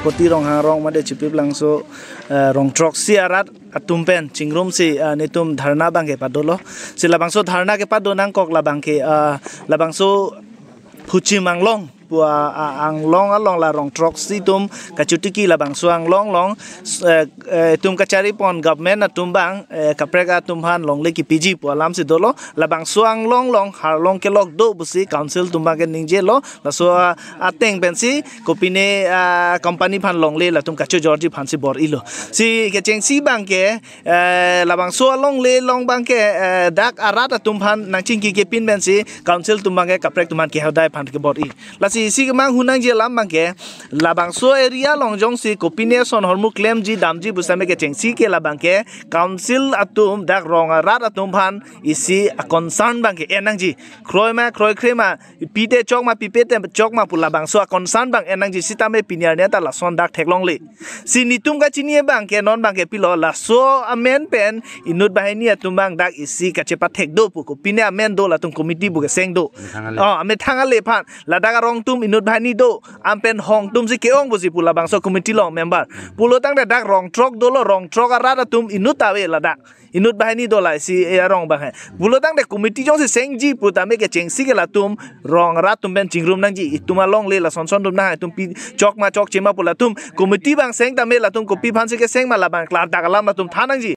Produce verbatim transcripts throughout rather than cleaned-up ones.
Poti Ronghang arong mate Chipi Plangso, eh, rong throksi arat atum pen chingrumsi, eh, netum dharna abangke padolo. Si labangso dharna kepado nangkok labangke, eh, labangso Phuchim Anglong pu a, a, Anglong along la rong throksi atum kachotiki labangso Anglong along, eh, eh, etum kachari pon government atum abang, eh, kaprek atum aphan longle kipiji pu alamsi dolo. Labangso Anglong along harlong kelok do pusi council atum abangke ningjelo. Laso, ah, ateng pensi kopine, ah, company aphan longle latum kachojorji aphansi bor-ilo. Si kechengsi abangke, eh, labangso alongle along abangke, eh, dak arat atum aphan nangchingki kepin pensi council atum abangke kaprek atum aphan kehodai aphan kebor-i. Lasi isi kemanghu nangji alam abangke, labangso area along jongsi kopine ason ahormu klemji damji pu setame kechengsi ke labangke council atum dak rong arat atum aphan isi a-concern abangke en nangji. Kroi ma, kroikre ma, pite chok ma, pipe te chok ma pu labangso a-concern abang en nangji, sitame pini arni ta lason dak theklongle. Si netum kachini abangke non abangke pilo, laso amen pen inut banghini atum abang dak isi kachepathek do pu kopine amen do latum committee pu keseng do. Amethang ale. Oh, amethang ale aphan. Ladak arong atum inut banghini do, ampen hong atumsi ke-ong pusi pu labangso committee along member. Pulo tangte dak rong throk dolo, rong throk arat atum inut ave ladak. Inut banghini do la isi, eh, arong abang he. Pulo tangte committee jongsi sengji pu tame kechengsi ke latum rong arat atum pen chingrum nangji. Itum alongle lason son atum nang, itum pi chok ma chokche ma pu latum committee abang seng tame latum kopi aphansi keseng ma, labang klardak alam latum than nangji.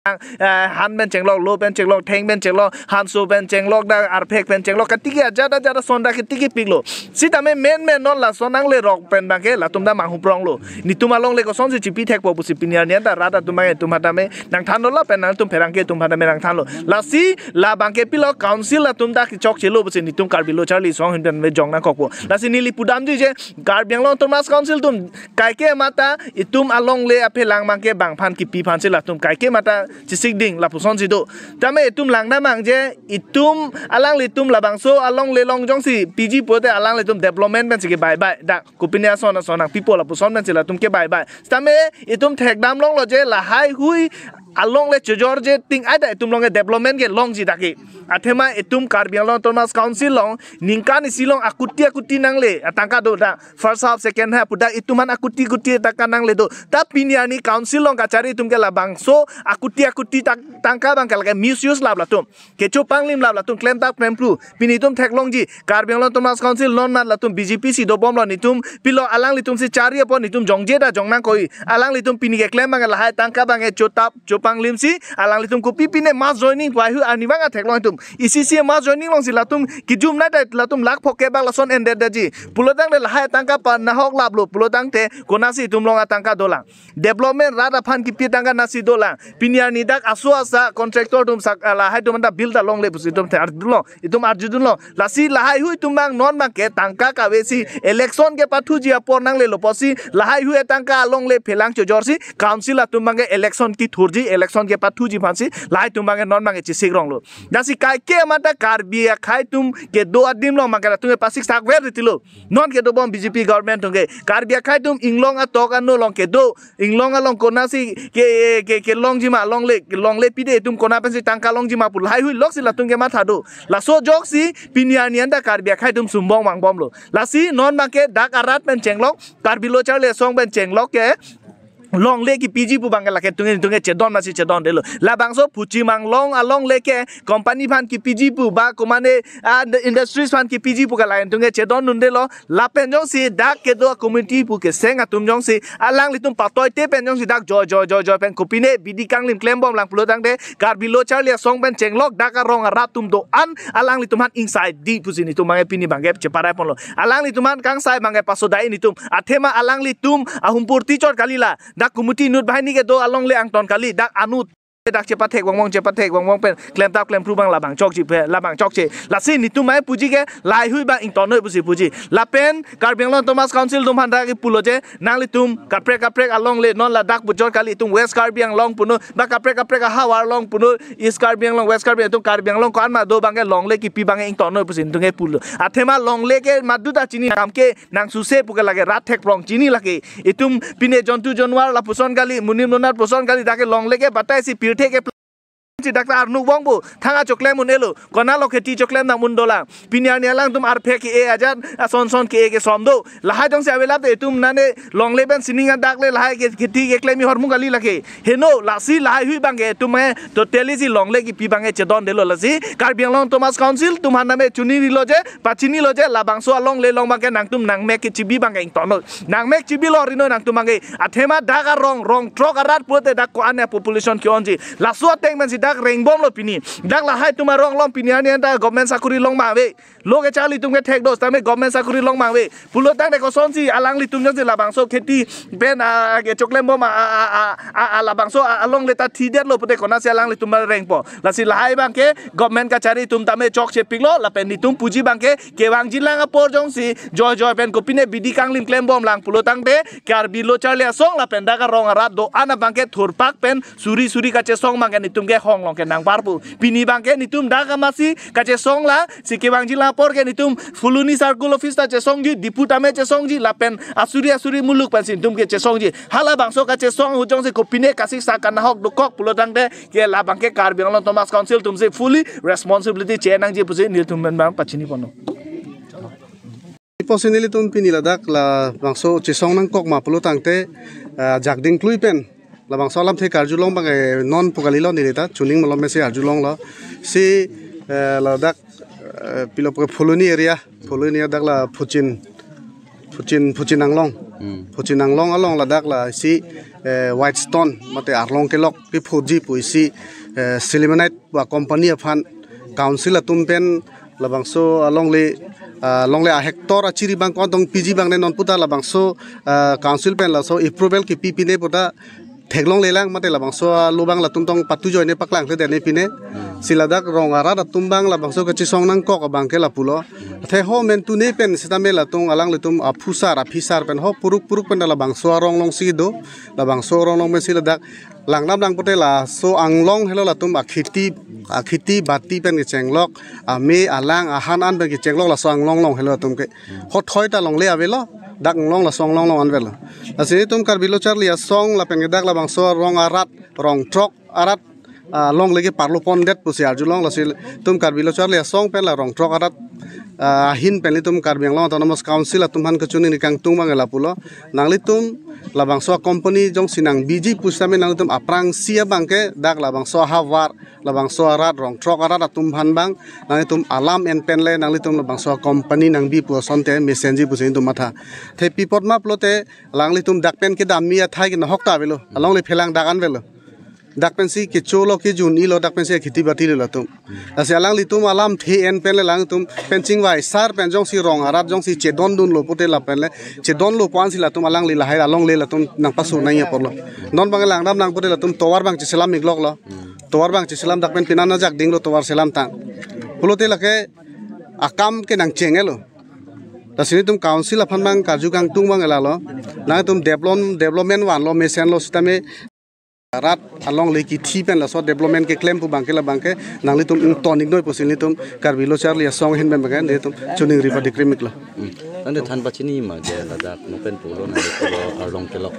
Eh, han pen chenglok, lo pen chenglok, theng pen chenglok, hanso pen chenglok, dak arphek pen chenglok, katiki ajat ajat ason dak ketiki piklo. Sitame men men non lason nangle rok pen abangke latum ta manghu pronglo. Netum alongle kosonsi chipi thekpo pusi pini arni ta rat atum abang etum hatame nangthanlo, lapen nangtum pherangke atum hatame nangthanlo. Lasi labangke pilo, council atum ta kechokchelo pusi netum Karbi Lo Charli Asong ahin pen me jong nangkokpo. Lasi neli pudamji je Karbi Anglong Autonomous Council atum kaike mata itum alongle aphelang abangke bang aphan kipi aphansi latum kaike mata chesik ding lapusonsi do. Tame itum langdam nang je itum alanglitum labangso alongle along jongsi piji pote alanglitum development pensi kebaibai, dak kopine ason ason nangpipo lapuson pensi latum kebaibai. Tame itum thekdam longlo je lahaihui alongle chojorje ting ai ta itum along development kelongji dak ke. Athema itum Karbi Anglong Autonomous Council along ningkan isi along akuti akuti nangle atangka do dak. First half, second half, pu dak itum aphan akuti akuti atangka nangle do. Ta pini arni council along kachari atum ke labangso akuti akuti tak tangka abangke lake misuse lap latum. Kecho panglim lap latum, klemtap klemphru. Pini itum theklongji Karbi Anglong Autonomous Council non mat latum B J P si dobomlo, netum pilo alanglitumsi chari apot netum jongje ta jong nangkoi. Alanglitum pini keklem abangke lahai tangka abangke chotap chopanglimsi alanglitum kopi pine mass joining pu haihui arni abang theklong itum. Isi isi mass joining alongsi latum kijum nai ta latum lakh phokep bak lason endetji. Pulo tangte lahai tangka pa nahok laplo pulo tangte konatsi itum along atangka dolang. Development rat aphan kipi tangka natsi dolang. Pini arni dak aso asa contractor atum sak lahai atum anta bill ta longle pusi itum the arjudunlo, itum arjudunlo. Lasi lahaihui atum abang non abangke tangka kavesi election kepathuji apor nanglelo pusi lahaihui tangka alongle phelang chojorsi council atum abangke election kithurji, election kepathuji aphansi lahai atum abangke non abangke chesik ronglo. Lasi kaike mata Karbi akhai atum kedo adim along abangke latum ke pasik sakver titilo. Non kedobom B J P government atum ke Karbi akhai atum inglong atok ano along kedo, inglong along konatsi ke, ke, kelongji ma, longle, longle pide itum kona pensi tangka longji ma pu lahaihui loksi latum kematha do. Laso ajoksi pini arni anta Karbi akhai atum sumbong vangbomlo. Lasi non abangke dak arat pen chenglok, Karbi Lo Charli Asong pen chenglok ke longle kipiji pu abangke lake tungin tungin chedon masi chedondelo. Labangso Phuchim Anglong alongle ke company aphan kipiji pu ba komane, ah, industries aphan kipiji pu ke lain tungin chedondundelo. Lapen jongsi dak kedo committee pu keseng atum jongsi alanglitum patoite pen jongsi dak joi joi joi joi pen kopine bidi kanglim klembomlang pulo tangte Karbi Lo Charli Asong pen chenglok dak arong arat atum do-an alanglitum aphan ingsai di pusi netum abangke pini abangke cheparai ponlo. Alanglitum aphan kangsai abangke pasodai netum. Athema alanglitum ahumpur tichot kali la. Dak committee inut banghini kedo alongle angton kali. Dak anut dak chepathek vangvong chepathek vangvong pen klemtap klemphru abang labang chokche phe, labang chokche. Lasi netum mai puji ke lahaihui abang ingtonnoi pusi puji. Lapen Karbi Anglong Autonomous Council atum aphan dak pulo je nanglitum kaprek kaprek alongle non ladak bujor kali itum West Karbi Anglong punon ba kaprek kaprek ahavar along punon East Karbi Anglong, West Karbi, itum Karbi Anglong ko-an ma do abangke longle kipi abangke ingtonnoi pusi netum ke pulo. Athema longle ke madu ta chini kam ke nang suse pu ke lake rat thek prong chini lake. Itum pine jontu jonwar lapuson kali, monit monat puson kali, dak ke longle ke batai si pirthe ke Si dak ta arnuk bong pu, thang achoklem un-elo, konatlo kheti choklem nang un dolang. Pini arni alangtum arphe ke-e ajat, ason son ke-e kesom do. Lahai jongsi avelap te itum nane longle pen sining adak le lahai ke kheti keklem i hormu kali lake. Heno, lasi lahai hui abangke itum eh totally si longle kipi abangke chedondetlo lasi. Karbi Anglong Autonomous Council atum aphan name chunirilo je, pachinilo je, labangso alongle along abangke nangtum nangmek kechibi abangke ingtonlo. Nangmek chibilo rino nangtum abangke. Athema dak arong, rong throk arat pulote dak ko-an a-population ke-onji. Laso ateng pensi dak rengbomlo pini. Dak lahai atum arong along pini arni anta government sakori long ma ave. Lo kecharli atum kethek do, tame government sakori long ma ave. Pulotangte kosonsi alanglitum jongsi labangso kheti pen, ah, kechoklem bom, ah, ah, ah, ah, ah, labangso, ah, alongle ta thidetlo pute konatsi alanglitum rengpo. Lasi lahai abangke government kachari atum tame chokche piklo, lapen netum puji abangke kevangjilang apor jongsi joijoi pen kopine bidi kanglim klembomlang pulotangte Karbi Lo Charli Asong lapen dak arong arat do-an abangke thurpak pen suri suri kachesong abangke netum kehong along ke nangparpo. Pini abangke netum dak amatsi kachesong la, si kevangjilang apor ke netum Phuloni Circle Office ta chesongji, Diphu tame chesongji, lapen asuri asuri muluk pensi netum ke chesongji. Halabangso kachesong ahut jongsi kopine kasiksak kanahok dokok pulotangte ke labangke Karbi Anglong Autonomous Council atumsi fully responsibility che-en nangji pusi nelitum pen abang pachini ponlo. Iposi nelitum pini ladak labangso chesong nangkok ma pulotangte, ah, jakding klui pen labangso alamthe karjulong abangke non pu kalilo neli ta chuning malom mesi arjulonglo. Si, eh, ladak, eh, pilo pu Phuloni area, Phuloni dak la Phuchin, Phuchin, Phuchin Anglong. Hmm. Phuchin Anglong along ladak la isi, eh, Whitestone mate arlong kelok kephoji pu isi, eh, Sillimanite pu a-company aphan council atum pen labangso alongle, ah, longle a-hectare achiri abang ko-an tong piji abang ne non puta labangso, ah, council pen laso approval kipi pine puta theklonglelang mate labangso alo abang latum tong patu joine paklang thedetne pine. Hmm. Si ladak rong arat atum abang labangso kachesong nangkok abangke lapulo. Athe ho mentune pen sitame latum alanglitum aphusar aphisar pen ho puruk puruk pen labangso arong alongsi do. Labangso arong along pensi ladak langdamlang pute laso anglong helo latum akhiti, akhiti bati pen kechenglok, ame alang ahan an pen kechenglok laso anglong along helo latum ke. Hothoi ta longle avelo, dak anglong laso anglong along an avelo. Lasi netum Karbi Lo Charli Asong lapen ke dak labangso rong arat, rong throk arat, ah, longle keparlo pondet pusi arjulong lasi netum Karbi Lo Charli Asong pen la rong throk arat, ah, ahin pen netum Karbi Anglong Autonomous Council atum aphan kachuningri kangtung abang lapulo. Nanglitum labangso company jongsi nangbiji pusitame nanglitum aphrangsi abangke dak labangso ahavar, labangso arat, rong throk arat atum aphan abang nanglitum alam en pen le nanglitum labangso company nangbi pu asonte mesenji pusi netum matha. Athe pi apot ma pulote alanglitum dak pen kedamji athai ke nahok ta avelo. Alongle phelang dak an avelo. Dak pensi kecholo kejun-ilo, dak pensi khiti batilo latum. Lasi alanglitum alamthe en pen le alangtum pen chingvai sar pen jongsi rong arat jongsi chedondunlo pute lapen le chedonlo pu-ansi latum alangli lahai alongle latum nangpasu nangji apotlo. Non abang langdamlang pute latum tovar abang cheselam ikloklo. Tovar abang cheselam dak pen pini an ajakdinglo tovar selamtang. Pulote lake akam ke nangchengelo. Lasi netum council aphan abang karju kangtung abang lalo. Nangtum develop, development vanlo mesenlo sitame rat alongle kithi pen laso development keklem pu abangke labangke nanglitum ington iknoi pusi netum Karbi Lo Charli Asong ahin pen abangke netum chuningri padikrimiklo. Hmm. Tangte than pachini ma ke ladak non pen pulo nangli pulo arlong kelok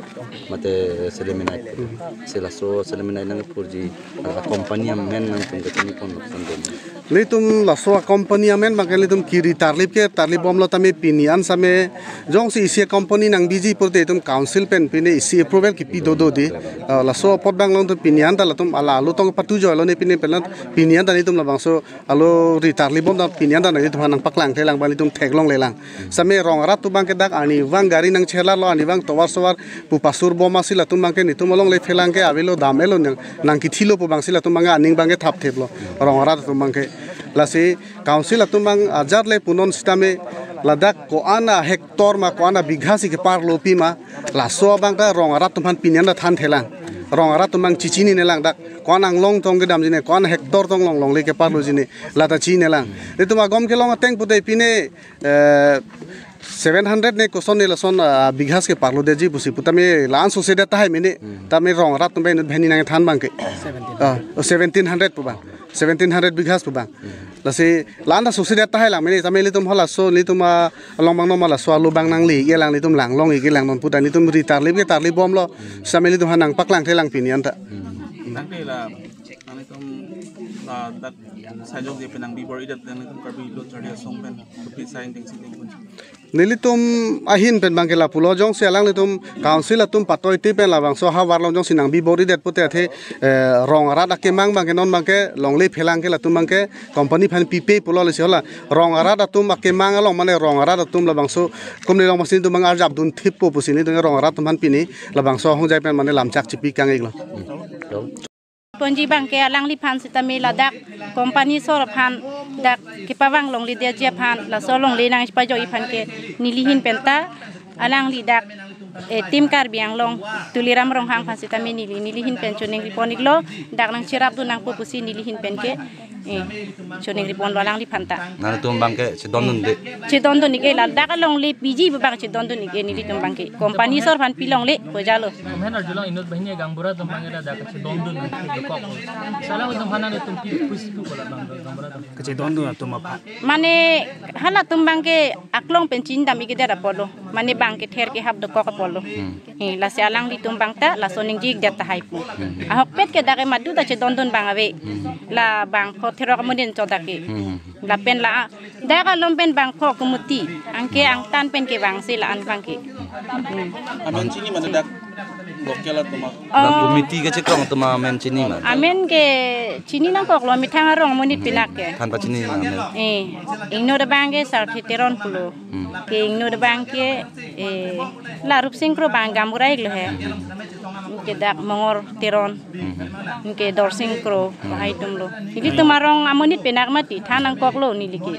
mate Sillimanite. Hmm. Si laso Sillimanite nangkepurji a-company amen nangtum kachini ponlo tangte. Netum laso a-company amen abangke netum kiri tarlip ke tarlip bomlo tame pini an sitame jongsi isi company nangbiji pute netum council pen pine isi approval kipi dodo di. Ah, laso apot abang along netum pini an ta latum ala alo tong patu joilo ne pine pen pini an ta netum labangso alo ri tarlip bom ta pini an ta netum nangpaklang thelang abang netum theklonglelang. Sitame rong arat atum abangke dak arnivang gari nangchelarlo, arnivang tovar sovar pu pasur bom asi latum abangke netum alongle phelang ke avelo dam-elo nang, nangkithilo pu abangsi latum abangke aning abangke thaptheplo rong arat atum abangke. Lasi council atum abang ajat le punon sitame ladak ko-an a-hectare ma ko-an abigha si keparlopi ma laso abang ta rong arat atum aphan pini an ta thanthelang. Rong arat atum abang chechininelang dak ko-an anglong tong kedamji ne, ko-an hectare tong along longle keparloji ne, la ta chininelang. Netum agom kelong ateng pute pine eh, seven hundred ne koson ne lason, ah, bighas keparlodetji pusi putame la-an sose det tahai mene. Hmm. Tame rong arat atum pen bheni nangthan abangke. Seventeen. Ah, oh, seventeen hundred pu abang. Seventeen hundred bighas pu abang. Hmm. Lasi la-an ta sose det tahai lang mene tame netum halaso netum, ah, along abang non ma laso alo abang nangle-iklang netum langlong-iklang non puta netum ri tarlip ke tarlip bomlo. Hmm. Sitame netum ha nangpaklang thelang pini an ta. Hmm. Tangte la, netum Ah, dak sajok je penang bibor idat dan Karbi Lo Charli Asong pen kopi sign ding sing ding pun. Nelitum ahin pen bangke lapulo jongsi alanglitum council atum patoi te pen labangso havar along jongsi nang bibor idet pute athe, eh, rong arat akemang bangke non bangke longle phelang ke latum bangke company aphan pipe pulo lesi hala. Rong arat atum akemang along mane rong arat atum labangso kumni long masin atum bang arjap dun thip po pusi nelitum rong arat atum aphan pini labangso ahongjai pen mane lamchak chipi kang iklo. Ponji bangke alangliphan sitame ladak company sor aphan dak kepavang longle detji aphan laso longle nangpajokji aphan ke nelihin penta alangli dak, eh, Team Karbi Anglong Tuliram Ronghang aphan sitame neli nelihin pen choningri pon iklo, dak nangcherap dun nangpo pusi nelihin pen ke, eh, choningri ponlo alangliphan ta. Nangtum bangke chedondun de. Chedondun ik-e ladak alongle piji bang chedondun ik-e nelitum bangke. Company sor aphan pi longle pojalo. Mena arjulong inut banghini gaonbura atum bangke ladak chedondun ik-e kok. Salam atum aphan nangtum pi pusi pu kola bang gaonbura atum. Kachedondun atum aphan. Mane halatum bangke aklong pen chinidam ik-edet apotlo. Mane bangke ther kehap dokok apotlo. Hmm. Eh, lasi alanglitum bang ta laso ningje ikdet tahai pu. Hmm. Ahokpet ke dak ke madu ta chedondun bang ave. Hmm. La bangpho therok amonit chodak ke. Hmm. Lapen la dak along pen bangpho kumuti. Anke angtan pen kevangsi la-an bangke. Hmm. Amen chini mane dak local atum a. Oh. Dak committee kechekrong atum amen chini ma. Amen ke chini nangkoklo methang arong amonit pinak ke. Than pachini ma amen. Eh, ingno abangke Sarthe Teron pulo. Hmm. Ke ingno abangke, eh, la Rupsing Kro bang gaonbura iklo he. Hmm. Ke dak Mongor Teron. Hmm. Ke Dorsing Kro, hmm, bahai atumlo. Nelitum arong amonit pinak mati, than nangkoklo neli ke.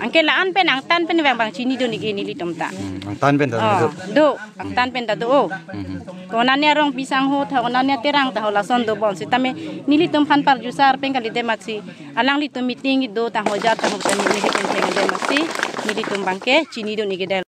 Anke la-an pen angtan pen vang bang chinidun ik-e nelitum ta. Hmm, angtan pen ta. Oh, do. Do, angtan pen ta do. Oh. Hmm. Konane arong bisang ho tha, konane Terang ta ho lason dobom sitame nelitum aphan parjusar pen kalite matsi. Alanglitum meeting do ta ho ja ta ho ta nelitum thengde matsi. Nelitum bangke chinidun ik-edetlo.